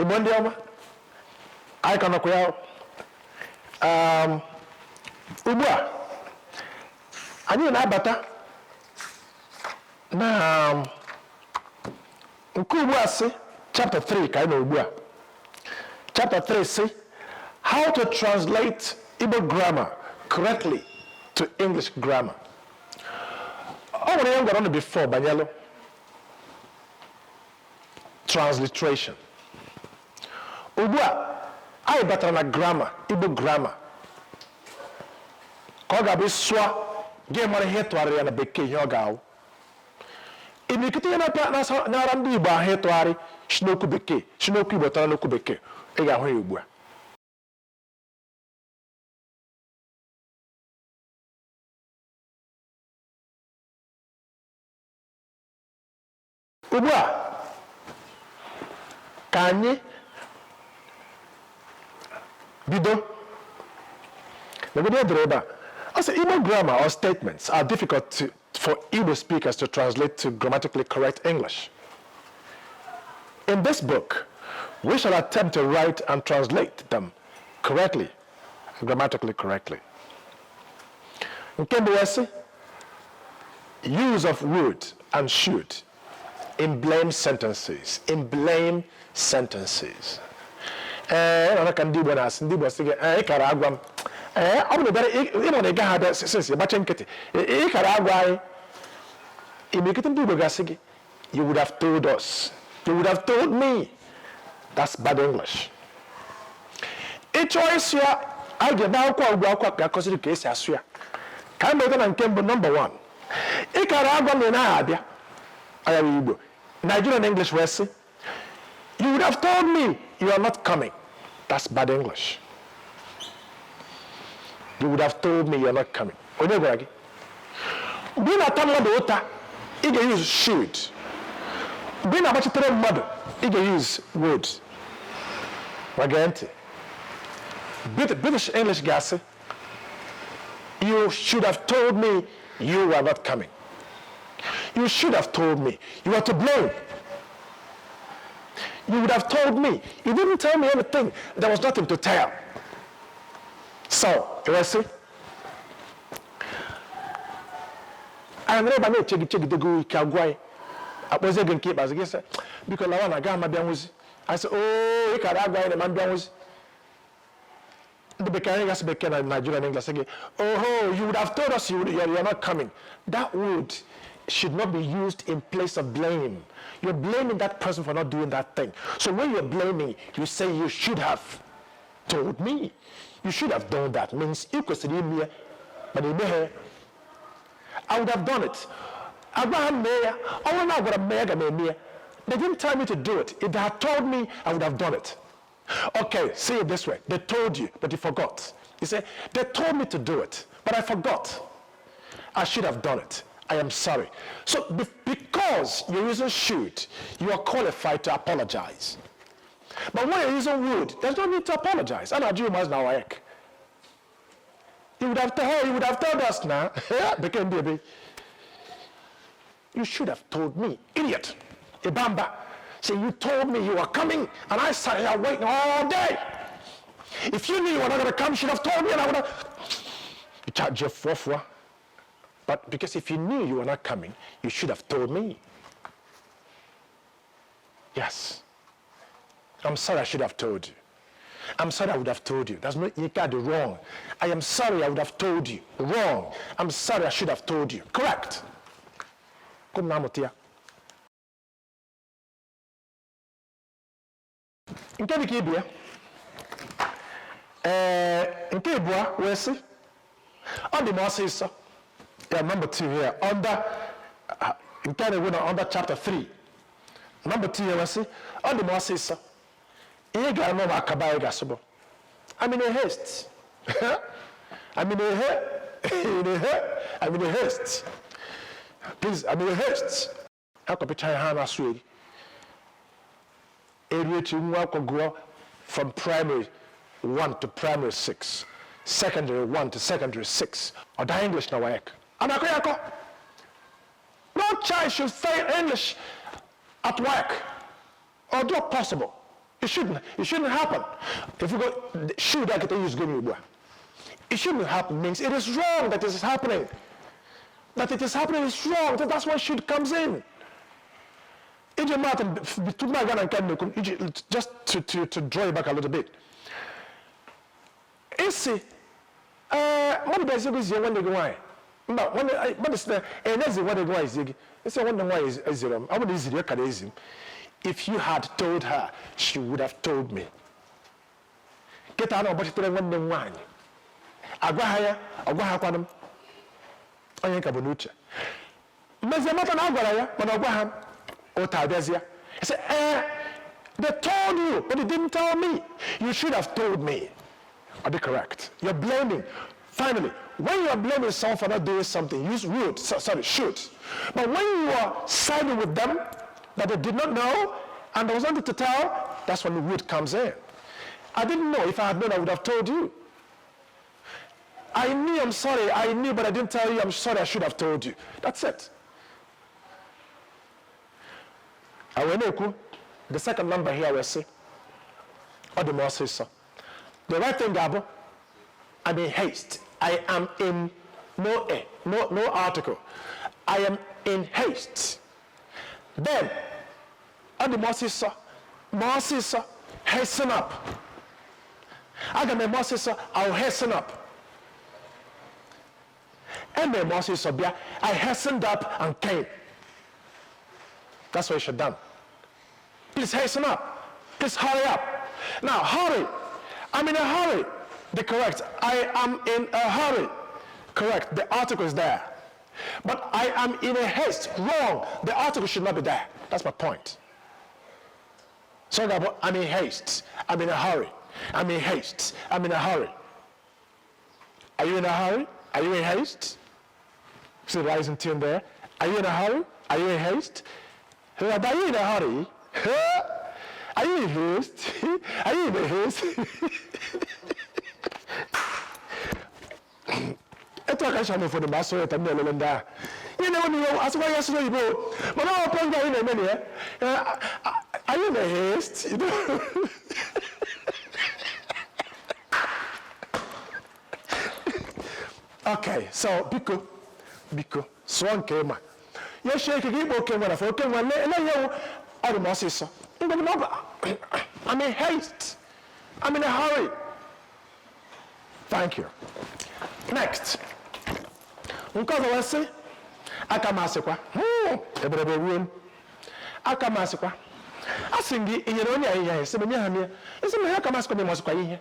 Igbo ndị ọma, anyị ka nọkwa ya. Ugbu a anyị na-abata na nke ugbu a sị chapter 3 ka anyị nọ ugbu a. Chapter 3 sị how to translate Igbo grammar correctly to English grammar. O nwere ihe m gwara unu before banyelụ transliteration. Ugbu a anyị batara na grammar, Igbo grammar, ka ọ ga-abụ ị sụọ gị mara ihe tụgharịrị ya na bekee, ihe ọ ga-awụ. Imirikiti ihe na-ara ndị Igbo ahụ ịtụgharị si n'okwu bekee, si n'okwu Igbo tara n'okwu bekee, ị ga-ahụ ya ugbu a. Ugbu a ka anyị bido. Legodo edere ebe a, ọ sị Igbo grammar or statements are difficult for Igbo speakers to translate to grammatically correct English. In this book, we shall attempt to write and translate them correctly, grammatically correctly. Nke mbụ wee sị use of would and should in blame sentences, in blame sentences. Ee, ị ka ndị Igbo na-asị, ndị Igbo sị gị, ee, ị kara agwa m, ee, ọ bụ na ịbịara ịma na ị gaghị abịa since ịgbachi nkịtị, ị kara agwa anyị. Imirikiti ndị Igbo ga-asị gị, you would have told us, you would have told me. That's bad English. Ị chọọ ịsụ ya, anyị ga-ebe akwụkwọ ugbu akwụkwọ ga-akọziri ka esi asụ ya. Ka anyị malite na nke mbụ, number 1. Ị kara agwa m na ị naghị abịa. Anya bụ Igbo. Nigerian English wee sị, you would have told me you are not coming. That's bad English. You would have told me you are not coming. Onye gwara gị? Mgbe ị na-ata mmadụ ụta, ị ga-use should. Mgbe ị na-agbachitere mmadụ, ị ga-use would. Ma gee ntị. British English ga-asị, you should have told me you were not coming. You should have told me. You are to blame. You would have told me. You didn't tell me anything. There was nothing to tell. So, you see? Anyị nọrọ ebe a na-eche gị, chegide gị, ike agwụ anyị, akpọzie gị nke ikpeazụ, gị sị, biko lawa na agaghị m abịa nwụzi. Anyị sị, oo, ị kara agwa anyị na ma mbịa nwụzi. Ndị bekee anyị gasị bekee na Nigeria and English sị gị, oho, you would have told us you are not coming. That would should not be used in place of blame. You're blaming that person for not doing that thing. So when you're blaming, you say you should have told me. You should have done that means ị kwesịrị ime ya, mana imeghe. I would have done it. Agwa ha mee ya. Ọ bụrụ na agwara m mee ya, aga m eme ya. They didn't tell me to do it. If they had told me, I would have done it. Okay, say it this way. They told you, but you forgot. You say, they told me to do it, but I forgot. I should have done it. I am sorry. So because you're using should, you are qualified to apologize. But when you're using would, there's no need to apologize. And I do na WAEC. You would have told, you would have told us now. Bekee baby. You should have told me, idiot. Ibamba. Say, you told me you were coming, and I sat here waiting all day. If you knew you were not going to come, you should have told me, and I would have. You charge your four. But because if you knew you were not coming, you should have told me. Yes. I'm sorry, I should have told you. I'm sorry, I would have told you. That's not, you got it wrong. I am sorry, I would have told you. Wrong. I'm sorry, I should have told you. Correct. Kom na amụta ya. Nke dị ka ibe ya. Ee, nke ịbụọ wee sị, ọ dị m ọsịsọ. Yeah, number 2 here. Under, nke a na-ekwu na under chapter 3. Number 2 here wee sị, ọ dị m ọsịsọ. Ihe ga-anọ m akaba anyị ga-asụ bụ, I'm in a haste. I'm in a in a I'm in a haste. Please, I'm in a haste. Ha kọpịcha ya, ha na-asụ eri. Eru echi nwa akwụkwọ gụọ from primary 1 to primary 6, secondary 1 to secondary 6. Ọ daa English na WAEC. A na-akọ ya akọ. No child should fail English at WAEC. Although possible. It shouldn't happen. If you go should akịta use go ugbu a, it shouldn't happen means it is wrong that it is happening. That it is happening is wrong. So that's why should comes in. Iji maatụ, tupu m aga na nke m na-ekwu, iji just to draw you back a little bit, isi ee mmadụ bịa gị zie nwanne gị nwaanyị, mba, nwanne mmadụ sị na enyezi nwanne gị nwaanyị zie gị, isi nwanne m nwaanyị eziri m, ọ bụrụ na iziri ya kara ezi m. If you had told her, she would have told me. Kịta na ọgbachitere nwanne m nwaanyị, agwa ha ya, ọ gwa ha kwanụ m onye nka bụ n'uche mmezie mata na a gwara ya, mana ọ gwa ha ụta abịazịa. He said, they told you, but they didn't tell me. You should have told me. Are they correct? You're blaming. Finally, when you are blaming someone for not doing something, use would, so, sorry, should. But when you are siding with them, that they did not know, and there was nothing to tell, that's when the would comes in. I didn't know. If I had known, I would have told you. I knew, I'm sorry, I knew, but I didn't tell you. I'm sorry, I should have told you. That's it. I The second number here will say, ọ dị m ọsịsọ. The right thing ga-abụ, I'm in haste. I am in no a, no no article. I am in haste. Then, ọ dị m ọsịsọ, ma ọsịsọ, hasten up. Aga m eme ọsịsọ, I'll hasten up. Eme m ọsịsọ bịa, I hastened up and came. That's what you should have done. Please hasten up. Please hurry up. Now, hurry. I'm in a hurry. The correct. I am in a hurry. Correct. The article is there. But I am in a haste. Wrong. The article should not be there. That's my point. So I'm in haste. I'm in a hurry. I'm in haste. I'm in a hurry. Are you in a hurry? Are you in haste? See the rising tune there? Are you in a hurry? Are you in haste? Are you in a hurry? Are you in haste? Are you in a haste? Etu aka ncha n'ụfọdụ mgbe asụrụ ya m na-elele ndị ahụ ihe na-enwe ihe asụkwa ya asụrụ oyibo, mana ọ pọ ndị anyị na-eme na ya. Are you in a haste? You know? Okay, so biko, biko, sụọ nke ịma ya shie ike gị ịkpọ oke nwa na fọ oke nwa ele ihe wụ ọ dị m ọsịsọ. Ngwa m ọ bụ I'm in haste. I'm in a hurry. Thank you. Next. Nke ọzọ wee sị, aka m asịkwa, eberebe ruo m. Aka m asịkwa. A sị m gị, ị nyere onye a ihe ahụ, sị m nye ha m ya. Ị sị m ihe aka m asịkwa m ịmasịkwa ihe.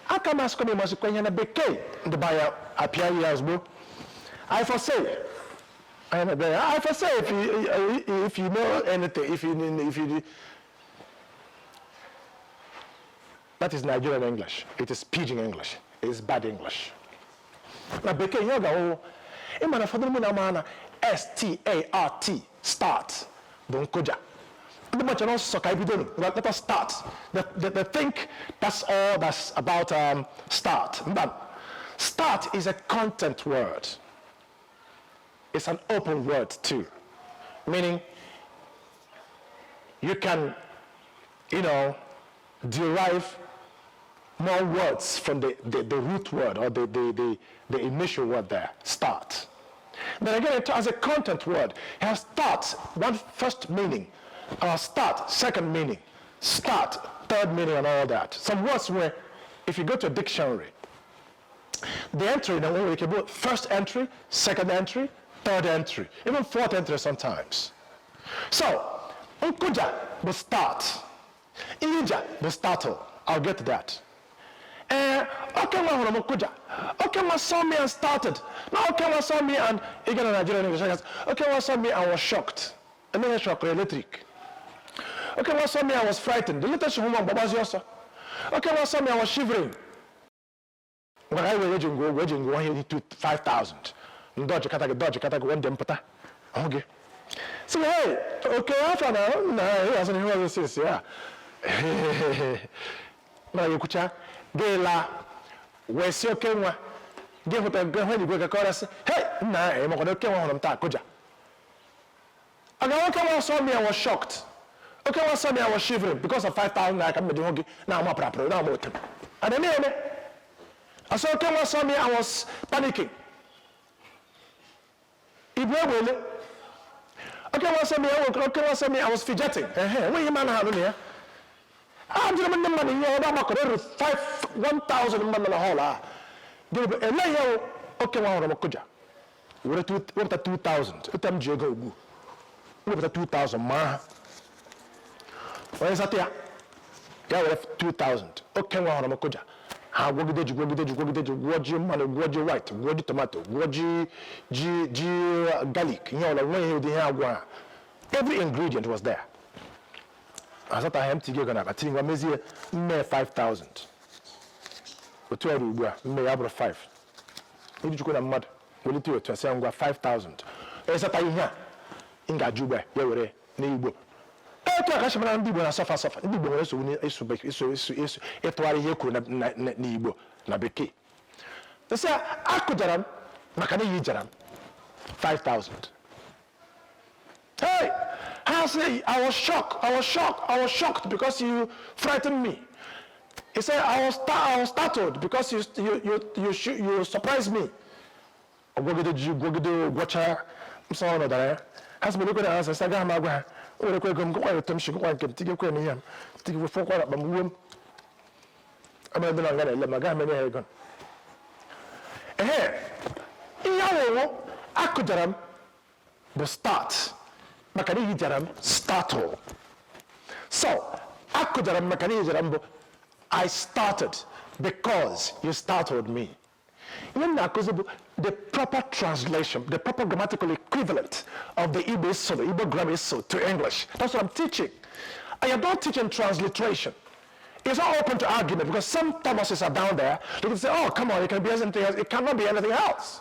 Aka m asịkwa m ịmasịkwa ihe na bekee, ndị be ya apịa ya ozugbo. I for say, I am a I for say if you know anything, if you that is Nigerian English. It is pidgin English. It is bad English. Na bekee ihe ọ ga-awụ ịma na ụfọdụ ndị na-ama na S-T-A-R-T, start, bụ nkụja. Ndị machara ọsụsọ ka ebido. Let us start. They think that's all that's about start. Mba. Start is a content word. It's an open word too, meaning you can derive more words from the root word or the initial word there, start. Then again, it has a content word. It has start, one first meaning, start, second meaning, start, third meaning, and all that. Some words where, if you go to a dictionary, the entry, in a way, you can put first entry, second entry, third entry, even fourth entry sometimes. So, nkuja will start. Ija will startle. I'll get to that. Okenwa hụrụ m nkuja. Okenwa saw me and started. Now Okenwa saw me and, again in Nigerian English, Okenwa saw me and was shocked. And then shock electric. Okenwa saw me and was frightened. The little woman gbabazi ọsọ. Okenwa saw me and was shivering. Ngwa ka anyị were eji ngwa ogwe eji ngwa ihe 5000 ndọji kata gị dọji kata gị wende mpụta ọhụ gị sị, hey, oke afọ na na ị asị na ihe ọzọ si ya mana gị kwucha gị laa wee sị oke nwa gị hụta gị hụ enyi gị kọrọ sị, hey, nna ya makwado oke nwa hụrụ m taa kụja. Aga oke nwa saw me and was shocked. Oke nwa saw me, I was shivering because of 5,000 naira ka m meji hụ gị na-ama prapụrụ na-ama otem. A na-eme eme. I said, oke nwa saw me, I was panicking. Ibu egbe ole? Oke nwa saw me, oke nwa saw me, I was fidgeting. Ehe, enweghị ihe m anaghị anụ na ya. A jụrụ m ndị mmadụ ihe ebe agbakọrọ eru 1000 mmadụ na hall a. Gịnị bụ ele ihe wụ oke nwa hụrụ m kụja. Were wepụta 2000, otu m ji ego ugbu. Wepụta 2000 maa ha. Onye zata ya, ya were 2000. Oke nwa hụrụ m kụja. Ha gwọgide ji, gwọgide ji, gwọgide ji, gwọọ ji mmanụ, gwọọ ji white, gwọọ ji tomato, gwọọ ji garlic, ihe ọla nwe ihe ụdị ihe agwọ ha. Every ingredient was there. Azataghị m tinye ego n'akpa, tinye ngwa mezie mme 5000. Otu ọrụ ugbu a mme ya bụrụ 5. Iji chukwu na mmadụ welite otu a sị ya ngwa 5000. Ịzata ihe a ị ga-ajụ ugbu a ya were n'Igbo. Etu a ka esi mara ndị Igbo na-asọfa asọfa. Ndị Igbo nwere nsogbu n'ịsụ ịtụgharị ihe e kwuru n'Igbo na Bekee. Nsị a akụjara m maka na iyi jara m 5000. Hey! Ha sị, I was shocked, I was shocked, I was shocked because you frightened me. He said, I was startled because you surprised me. Gwọgide ji, gwọgide, gwọcha nsọ ọ nọdara ya. Ha sị m elekwe na ha sị agaghị m agwa ha. O werekwa ego m gụkwa ya otu m si gụkwa nke m tigekwa ya n'ihe m tigekwa fọkwa akpa m wuo m. Amara ndị na nga na-ele m, agaghị m enye ha ego. Ehe, ihe awụwụ akụjara m bụ start maka na iyijara m startle. So akụjara m maka na iyijara m bụ I started because you startled me. Ihe m na-akụzi bụ the proper translation, the proper grammatical equivalent of the Igbo so, the Igbo grammar so to English. That's what I'm teaching. I am not teaching transliteration. It's not open to argument because some Thomases are down there. They can say, oh, come on, it can be anything else. It cannot be anything else.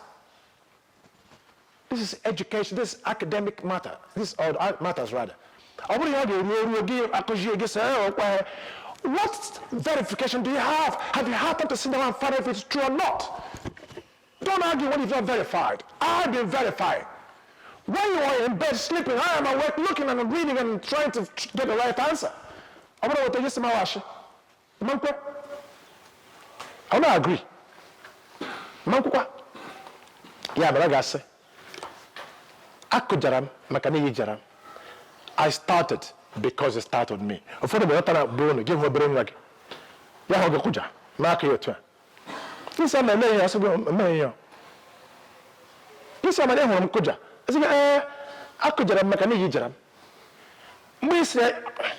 This is education. This is academic matter. This or matters rather. Ọ bụrụ ihe ọ ga-eru eruo gị akụzie gị sị ọkwa. What verification do you have? Have you had time to sit down and find out if it's true or not? Don't argue what you've not verified. I've been verifying. When you are in bed sleeping, I am awake looking and reading and trying to get the right answer. Ọ bụrụ weta gị sị m awashi. Mankwe. I will not agree. Mankwukwa. Ya mere ọ ga-asị, akụjara m maka na iyijara m. I started because it startled me. Ụfọdụ mgbe ọtara bụ unu gị hụ obere nwa gị. Ya hụ gị kụja n'aka ya otu a. Isi ama eme ihe ọsọ gị eme ihe. Isi ama na ịhụrụ m kụja. Esi gị ee akụjara m maka na iyijara m. Mgbe ị sị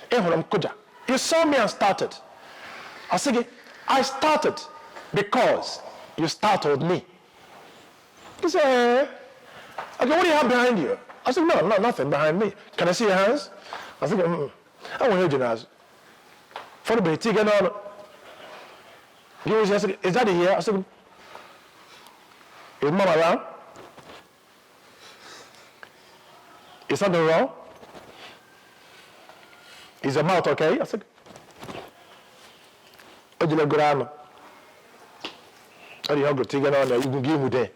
ịhụrụ m kụja, you saw me and started. Ọ sị gị, I started because you startled me. He said, okay, what do you have behind you? I said, no, no, nothing behind me. Can I see your hands? I said, I want you to ask. For the bit, n'ọnụ. Gị sị, is daddy here? I said, is mom around? Is something wrong? Is your mouth okay? I said, o jile goro anụ. Ọ dị ihe ọ gụrụ tiga n'ọnụ ya, ugwu gị nwude.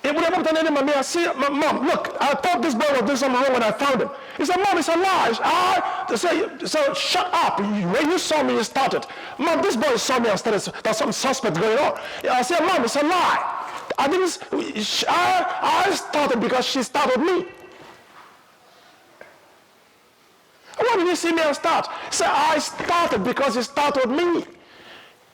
It would have been mama ya sị, Mom, look, I thought this boy was doing something wrong when I found him. He said, Mom, it's a lie. I say, so shut up. When you saw me, you started. Mom, this boy saw me and started. There's some suspect going on. I said, Mom, it's a lie. I didn't. I started because she startled me. Why did you see me and start? Say, I started because he startled me.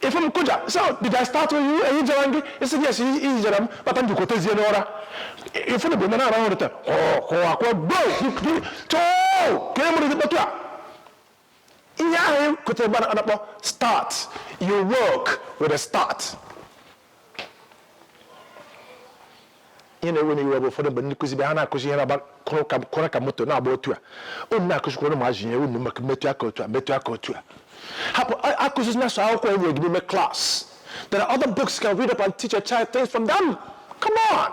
If I'm kuja, so did I startle you? Are you jarangi? He said, yes, he jaram, but I'm jukotezie n'ụra. If you na na taa, ọ akwa gbo, choo, ka e mụrụ kpọtụ a. Ihe ahụ kotere gbara na-akpọ start. You work with a start. Ihe na-ewe n'iwe bụ ụfọdụ mgbe ndị nkụzi bịa ha na-akụzi ihe na-agba kụrụ ka moto na-agba otu a, unu na-akụzikwara ụmụazị ihe unu maka metụ aka otu a, metụ aka otu a, hapụ akụzizi na sọ akwụkwọ enye gị n'ime class. There are other books you can read up and teach a child things from them. Come on.